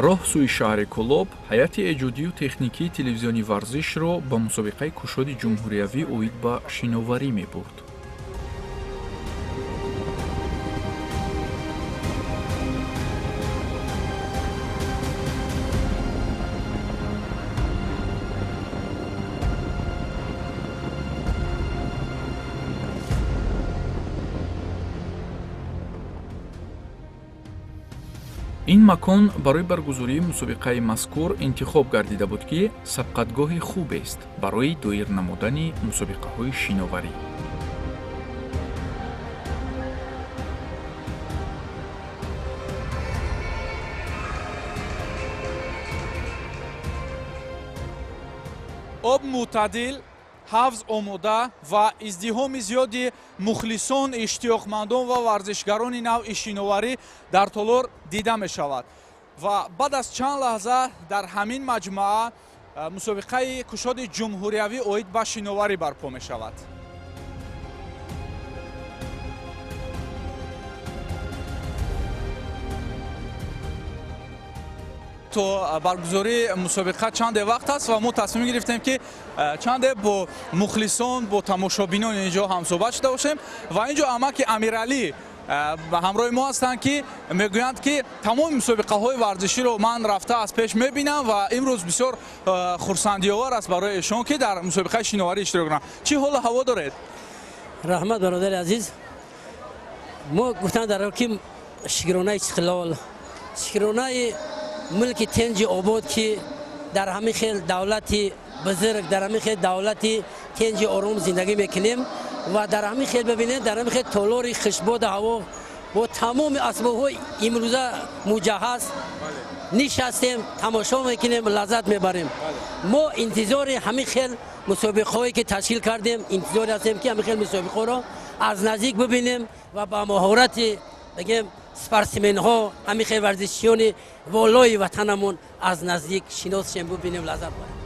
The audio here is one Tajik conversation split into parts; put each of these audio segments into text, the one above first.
Роҳ сӯи шаҳри Кӯлоб ҳайати эҷодию техникии телевизиони Варзишро ба мусобиқаи кушоди ҷумҳуриявӣ оид ба шиноварӣ мебурд. Ин макон барои баргузории мусобиқаи мазкур интихоб гардида буд, ки сабқатгоҳи хубест барои доир намудани мусобиқаҳои шиноварӣ. Об мӯътадил, ҳавз омода ва издиҳоми зиёди мухлисон, иштиёқмандон ва варзишгарони навъи шиноварӣ дар толор дида мешавад. Ва баъд аз чанд лаҳза дар ҳамин маҷмӯа мусобиқаи кушоди ҷумҳуриявӣ оид ба шиноварӣ барпо мешавад. То баргузории мусобиқа чанде вақт аст ва мо тасмим гирифтем, ки чанде бо мухлисон, бо тамошобинон инҷо ҳамсӯҳбат шуда бошем. Ва инҷо амаки Амиралӣ ҳамроҳи мо ҳастанд, ки мегӯянд, ки тамоми мусобиқаҳои варзиширо ман рафта аз пеш мебинам ва имрӯз бисёр хурсандиовар аст барои эшон, ки дар мусобиқаи шиноварӣ иштирок кунанд. Чӣ ҳолу ҳаво доред? Раҳмат, бародари азиз. Мо гуфтан дар ки шукронаи истиқлол, шукронаи мулки тинҷи обод, ки дар ҳамин хел давлати бузург, дар ҳамин хел давлати тинҷи ором зиндагӣ мекунем ва дар ҳамин хел, бибинед, дар ҳамин хел толори хушбоду ҳаво бо тамоми асбобҳои имрӯза муҷаҳҳаз нишастем, тамошо мекунем, лаззат мебарем. Мо интизори ҳамин хел мусобиқаҳое ки ташкил кардем, интизор ҳастем, ки ҳамин хел мусобиқаҳоро аз наздик бибинем ва ба маҳорати, бигем, спортсменҳо, ҳамин хел варзишчиёни волои ватанамон аз наздик шинос шем, бибинем, лаззат барем.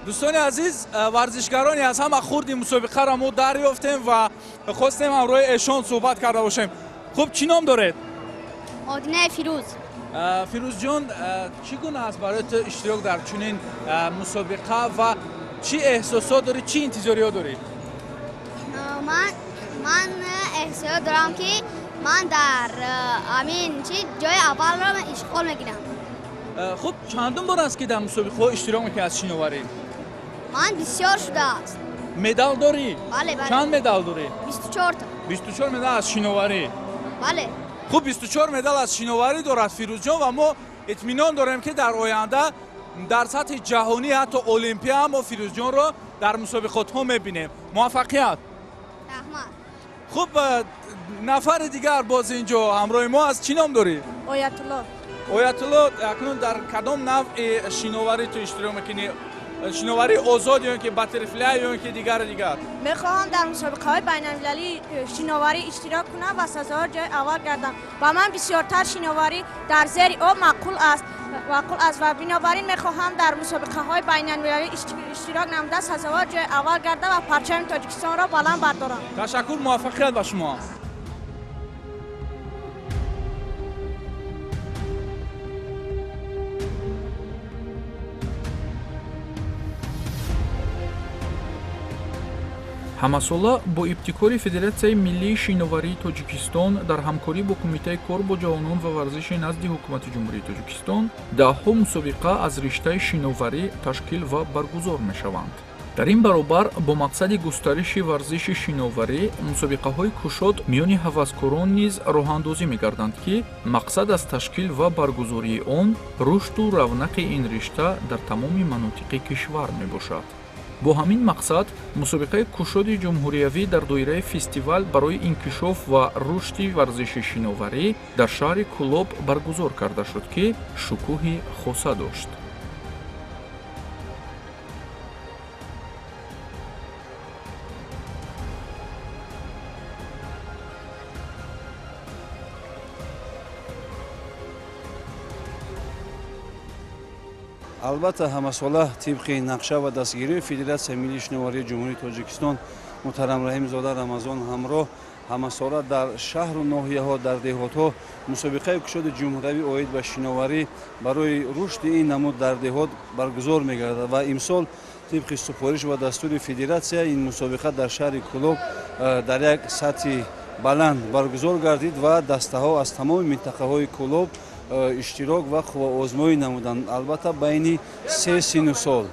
Дӯстони азиз, варзишгарони аз ҳама хурди мусобиқаро мо дарёфтем ва хостем ҳамроҳи эшон суҳбат карда бошем. Хуб, чӣ ном доред? Одинаи Фирӯз. Фирӯзҷон, чӣ гуна аст барои ту иштирок дар чунин мусобиқа ва чӣ эҳсосот дорӣ, чӣ интизориҳо дорӣ? Ман эҳсосот дорам, ки ман дар ҳамин чи ҷои аввалро ишғол мегирам. Хуб, чандум бор аст, ки дар мусобиқаҳо иштирок мекунӣ аз шиноварӣ? Ман бисёр шудааст. Медал дорӣ? Бале, бале. Чанд медал дорӣ? 24-та. 24 медал аз шиноварӣ? Бале. Хуб, 24 медал аз шиноварӣ дорад Фирӯзҷон ва мо итминон дорем, ки дар оянда дар сатҳи ҷаҳонӣ, ҳатто Олимпия мо Фирӯзҷонро дар мусобиқотҳо мебинем. Муваффақият! Раҳмат. Хуб, нафари дигар боз инҷо ҳамроҳи мо аст. Чӣ ном дорӣ? Оятулло. Оятулло, акнун дар кадом навъи шиноварӣ ту иштирок мекунӣ? Шиноварии озод ё ин ки баттерфляй ё ин ки дигару дигар? Мехоҳам дар мусобиқаҳои байналмилалии шиноварӣ иштирок кунам ва сазовор ҷои аввал гардам. Ба ман бисёртар шиноварӣ дар зери об маъқул аст ва бинобар ин мехоҳам дар мусобиқаҳои байналмилалӣ иштирок намуда, сазовор ҷои аввал гардам ва парчами Тоҷикистонро баланд бардорам. Ташаккур, муваффақият ба шумо! Ҳамасола бо ибтикори Федератсияи миллии шиноварии Тоҷикистон дар ҳамкорӣ бо Кумитаи кор бо ҷавонон ва варзиши назди Ҳукумати Ҷумҳурии Тоҷикистон даҳҳо мусобиқа аз риштаи шиноварӣ ташкил ва баргузор мешаванд. Дар ин баробар бо мақсади густариши варзиши шиноварӣ мусобиқаҳои кушод миёни ҳаваскорон низ роҳандозӣ мегарданд, ки мақсад аз ташкил ва баргузории он рушду равнақи ин ришта дар тамоми манотиқи кишвар мебошад. Бо ҳамин мақсад мусобиқаи кушоди ҷумҳуриявӣ дар доираи фестивал барои инкишоф ва рушди варзиши шиноварӣ дар шаҳри Кӯлоб баргузор карда шуд, ки шукӯҳи хоса дошт. Албатта, ҳамасола тибқи нақша ва дастгирии Федератсияи миллии шиноварии Ҷумҳурии Тоҷикистон муҳтарам Раҳимзода Рамазон ҳамроҳ ҳамасола дар шаҳру ноҳияҳо, дар деҳотҳо мусобиқаи кушоди ҷумҳуриявӣ оид ба шиноварӣ барои рушди ин намуд дар деҳот баргузор мегардад ва имсол тибқи супориш ва дастури федератсия ин мусобиқа дар шаҳри Кӯлоб дар як сатҳи баланд баргузор гардид ва дастаҳо аз тамоми минтақаҳои Кӯлоб иштирок ва қувваозмоӣ намуданд, албатта байни се сину сол.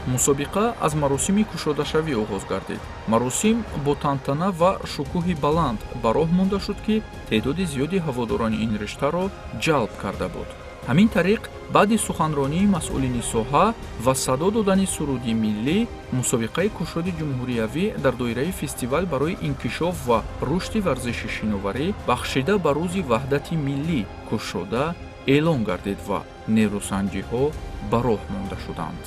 Мусобиқа аз маросими кушодашавӣ оғоз гардид. Маросим бо тантана ва шукӯҳи баланд ба роҳ монда шуд, ки теъдоди зиёди ҳаводорони ин риштаро ҷалб карда буд. Ҳамин тариқ, баъди суханронии масъулини соҳа ва садо додани суруди миллӣ, мусобиқаи кушоди ҷумҳуриявӣ дар доираи фестивал барои инкишоф ва рушди варзиши шиноварӣ бахшида ба рӯзи ваҳдати миллӣ кушода эълон гардид ва нерӯсанҷиҳо ба роҳ монда шуданд.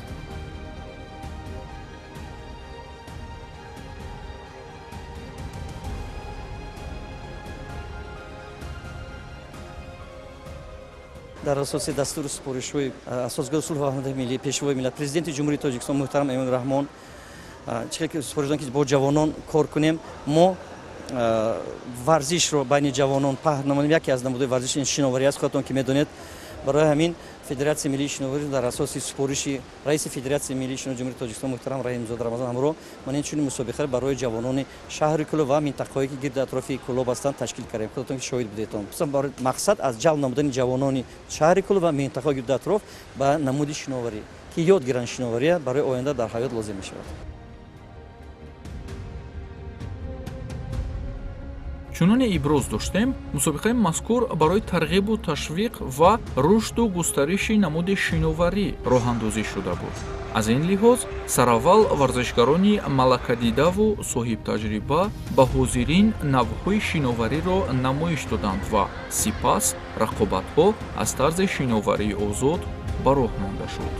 Дар асоси дастуру супоришҳои Асосгузори сулҳу ваҳдати миллӣ, Пешвои миллат, Президенти Ҷумҳурии Тоҷикистон муҳтарам Эмомалӣ Раҳмон, чӣ ки супориш доданд, ки бо ҷавонон кор кунем, мо варзишро байни ҷавонон паҳн намудем. Яке аз намудҳои варзиш ин шиноварӣ аст, худатон ки медонед. Барои ҳамин Федератсияи миллии шиноварӣ дар асоси супориши раиси Федератсияи миллии шиноварии Ҷумҳурии Тоҷикистон муҳтарам Раҳимзода Рамазон ҳамроҳ ман ин чунин мусобиқаро барои ҷавонони шаҳри Кӯлоб ва минтақаҳое ки гирди атрофи Кӯлоб ҳастанд ташкил кардем. Худатон ки шоҳид будетон. Мақсад аз ҷалб намудани ҷавонони шаҳри Кӯлоб ва минтақаҳои гирди атроф ба намуди шиноварӣ, ки ёд гиранд шиновария барои оянда дар ҳаёт лозим мешавад. Чуноне иброз доштем, мусобиқаи мазкур барои тарғибу ташвиқ ва рушду густариши намуди шиноварӣ роҳандозӣ шуда буд. Аз ин лиҳоз сараввал варзишгарони малакадидаву соҳибтаҷриба ба ҳозирин навъҳои шиновариро намоиш доданд ва сипас рақобатҳо аз тарзи шиноварии озод ба роҳ монда шуд.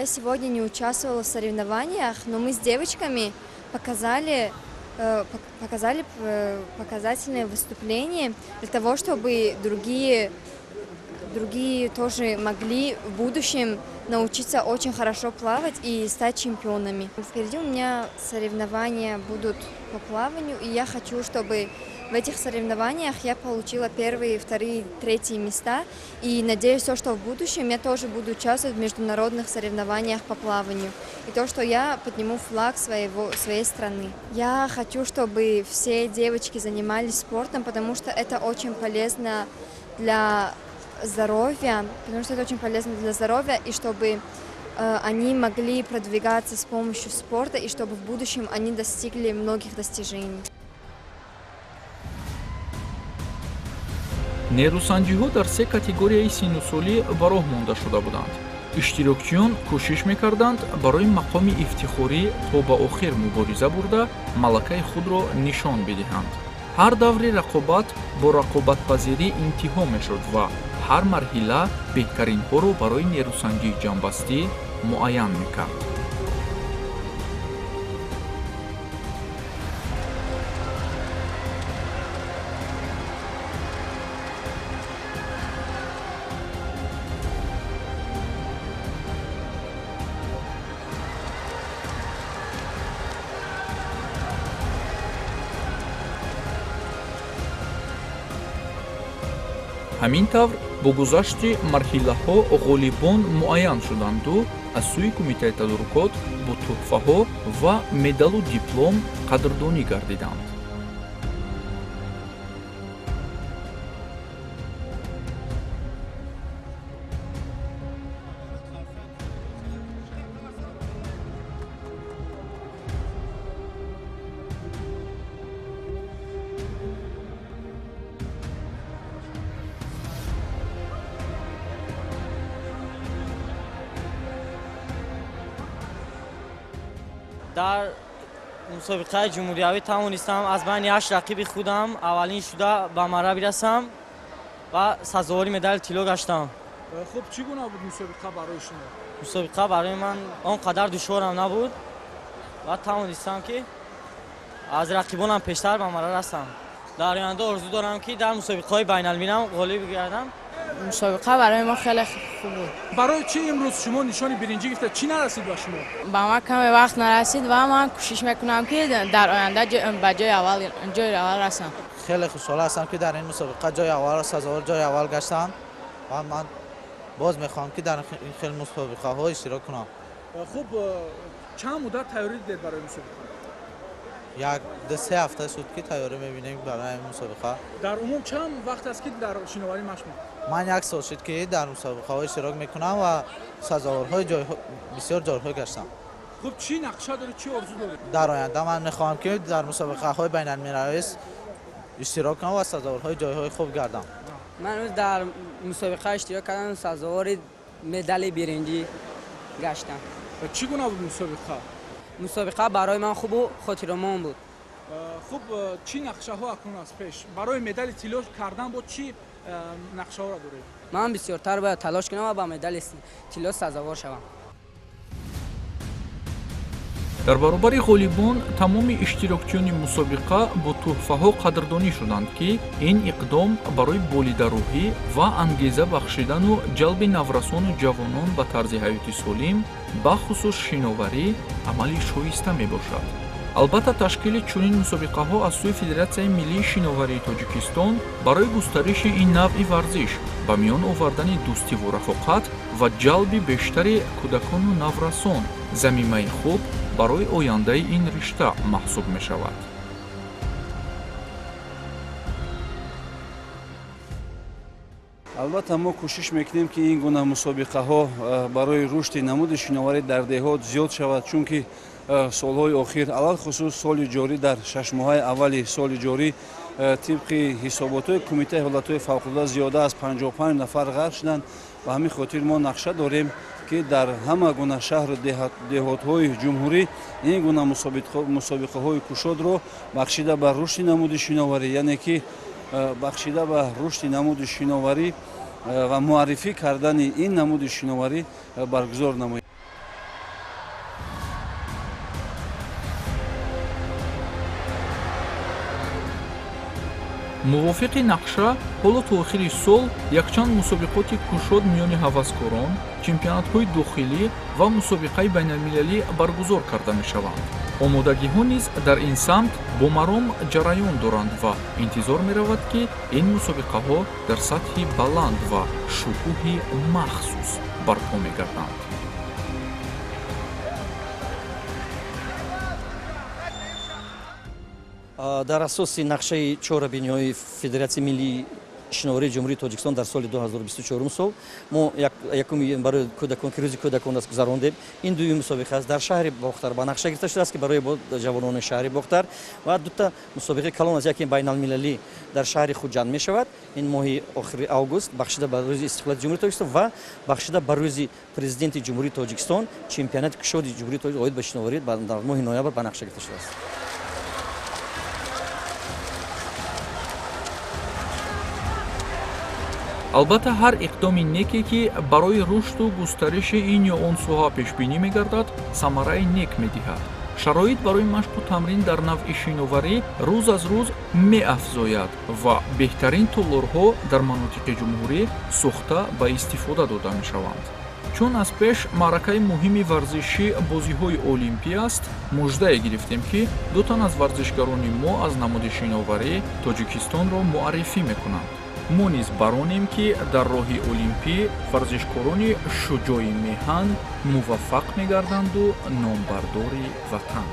Я сегодня не участвовала в соревнованиях, но мы с девочками показали показательное выступление для того, чтобы другие тоже могли в будущем научиться очень хорошо плавать и стать чемпионами. Впереди у меня соревнования будут по плаванию, и я хочу, чтобы В этих соревнованиях я получила первые, вторые, третьи места. И надеюсь, то, что в будущем я тоже буду участвовать в международных соревнованиях по плаванию. И то, что я подниму флаг своей страны. Я хочу, чтобы все девочки занимались спортом, потому что это очень полезно для здоровья, потому что это очень полезно для здоровья, и чтобы они могли продвигаться с помощью спорта, и чтобы в будущем они достигли многих достижений. Нерӯсанҷиҳо дар се категорияи синну солӣ ба роҳ монда шуда буданд. Иштирокчиён кӯшиш мекарданд барои мақоми ифтихорӣ то ба охир мубориза бурда, малакаи худро нишон бидиҳанд. Ҳар даври рақобат бо рақобатпазирӣ интиҳо мешуд ва ҳар марҳила беҳтаринҳоро барои нерӯсанҷии ҷамъбастӣ муайян мекард. Ҳамин тавр бо гузашти марҳилаҳо ғолибон муайян шуданду аз сӯи кумитаи тадорукот бо тӯҳфаҳо ва медалу диплом қадрдонӣ гардиданд. Дар мусобиқаи ҷумҳуриявӣ тавонистам аз байни 8 рақиби худам аввалин шуда ба марра бирасам ва сазовори медали тилло гаштам. Хуб, чӣ гуна буд мусобиқа барои шумо? Мусобиқа барои ман он қадар душворам набуд ва тавонистам, ки аз рақибонам пештар ба марра расам. Дар оянда орзу дорам, ки дар мусобиқаҳои байналмилал ғолиб гардам. Мусобиқа барои мо хеле хуб буд. Барои чӣ имрӯз шумо нишони биринҷӣ гирифта? Чӣ нарасид ба шумо? Ба ман каме вақт нарасид ва ман кӯшиш мекунам, ки дар оянда ба ҷои аввал расам. Хеле хушҳол ҳастам, ки дар ин мусобиқа ҷои аввал, сазовор ҷои аввал гаштам ва ман боз мехоҳам, ки дар ин хел мусобиқаҳо иштирок кунам. Хуб, чанд муддат тайёрӣ дидед барои мусобиқа? 1-2-3 ҳафта шуд, ки тайёрӣ мебинем барои мусобиқа. Дар умум чанд вақт аст, ки дар шиноварӣ машқ мекунед? Ман 1 сол шуд, ки дар мусобиқаҳо иштирок мекунам ва сазоворҳои бисёр ҷойҳо гаштам. Хуб, чӣ нақша доред, чӣ орзу доред? Дар оянда ман мехоҳам, ки дар мусобиқаҳои байналмилалӣ иштирок кунам ва сазоворҳои ҷойҳои хуб гардам. Ман имрӯз дар мусобиқа иштирок кардам, сазовори медали биринҷӣ гаштам. Чӣ гуна буд мусобиқа? Мусобиқа барои ман хубу хотиромон буд. Хуб, чӣ нақшаҳо акнун аз пеш? Барои медали тилло кардан бо чӣ нақшаҳоро доред? Ман бисёртар бояд талош кунам ва ба медали тилло сазовор шавам. Дар баробари ғолибон тамоми иштирокчиёни мусобиқа бо тӯҳфаҳо қадрдонӣ шуданд, ки ин иқдом барои болидарӯҳӣ ва ангеза бахшидану ҷалби наврасону ҷавонон ба тарзи ҳаёти солим, бахусус шиноварӣ, амали шоиста мебошад. Албатта, ташкили чунин мусобиқаҳо аз сӯи Федератсияи миллии шиноварии Тоҷикистон барои густариши ин навъи варзиш, ба миён овардани дӯстиву рафоқат ва ҷалби бештари кӯдакону наврасон замимаи хуб барои ояндаи ин ришта маҳсуб мешавад. Албатта, мо кӯшиш мекунем, ки ин гуна мусобиқаҳо барои рушди намуди шиноварӣ дар деҳот зиёд шавад, чунки солҳои охир, алалхусус соли ҷорӣ, дар 6 моҳаи аввали соли ҷорӣ, тибқи ҳисоботҳои Кумитаи ҳолатҳои фавқулода, зиёда аз 55 нафар ғарқ шуданд. Ба ҳамин хотир мо нақша дорем, ки дар ҳама гуна шаҳру деҳотҳои ҷумҳурӣ ин гуна мусобиқаҳои кушодро бахшида ба рушди намуди шиноварӣ, яъне ки бахшида ба рушди намуди шиноварӣ ва муаррифӣ кардани ин намуди шиноварӣ баргузор намоем. Мувофиқи нақша, ҳоло то охири сол якчанд мусобиқоти кушод миёни ҳаваскорон, чемпионатҳои дохилӣ ва мусобиқаи байналмилалӣ баргузор карда мешаванд. Омодагиҳо низ дар ин самт бо маром ҷараён доранд ва интизор меравад, ки ин мусобиқаҳо дар сатҳи баланд ва шукӯҳи махсус барпо мегарданд. Дар асоси нақшаи чорабиниҳои Федератсияи миллии шиноварии Ҷумҳурии Тоҷикистон дар соли 2024 сол мо якум барои кӯдакон, ки рӯзи кӯдакон аст, гузарондем. Ин дуюм мусобиқа аст дар шаҳри Бохтар ба нақша гирифта шудааст, ки барои ҷавонони шаҳри Бохтар, ва дута мусобиқаи калон аст. Яке байналмилалӣ дар шаҳри Хуҷанд мешавад, ин моҳи охири август, бахшида ба рӯзи истиқлолияти Ҷумҳурии Тоҷикистон ва бахшида ба рӯзи президенти Ҷумҳурии Тоҷикистон чемпионати кушоди Ҷумҳурии Тоҷикистон оид ба шиноварӣ дар моҳи ноябр ба нақша гирифта шудааст. Албатта, ҳар иқдоми неке, ки барои рушду густариши ин ё он соҳа пешбинӣ мегардад, самараи нек медиҳад. Шароит барои машқу тамрин дар навъи шиноварӣ рӯз аз рӯз меафзояд ва беҳтарин толорҳо дар манотиқи ҷумҳурӣ сохта ба истифода дода мешаванд. Чун аз пеш маъракаи муҳими варзишӣ бозиҳои олимпӣ аст, муждае гирифтем, ки ду тан аз варзишгарони мо аз намуди шиноварӣ Тоҷикистонро муаррифӣ мекунанд. Мо низ баронем, ки дар роҳи олимпӣ варзишкорони шуҷои меҳан муваффақ мегарданду номбардори ватан.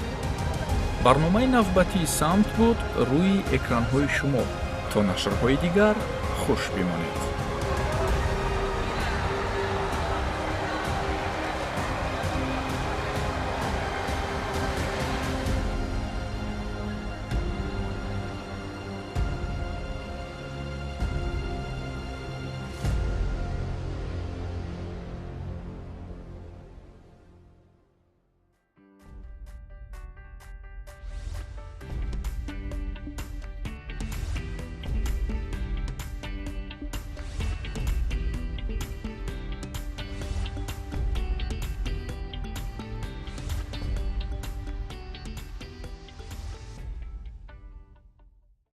Барномаи навбатии «Самт» буд рӯи экранҳои шумо. То нашрҳои дигар хуш бимонед.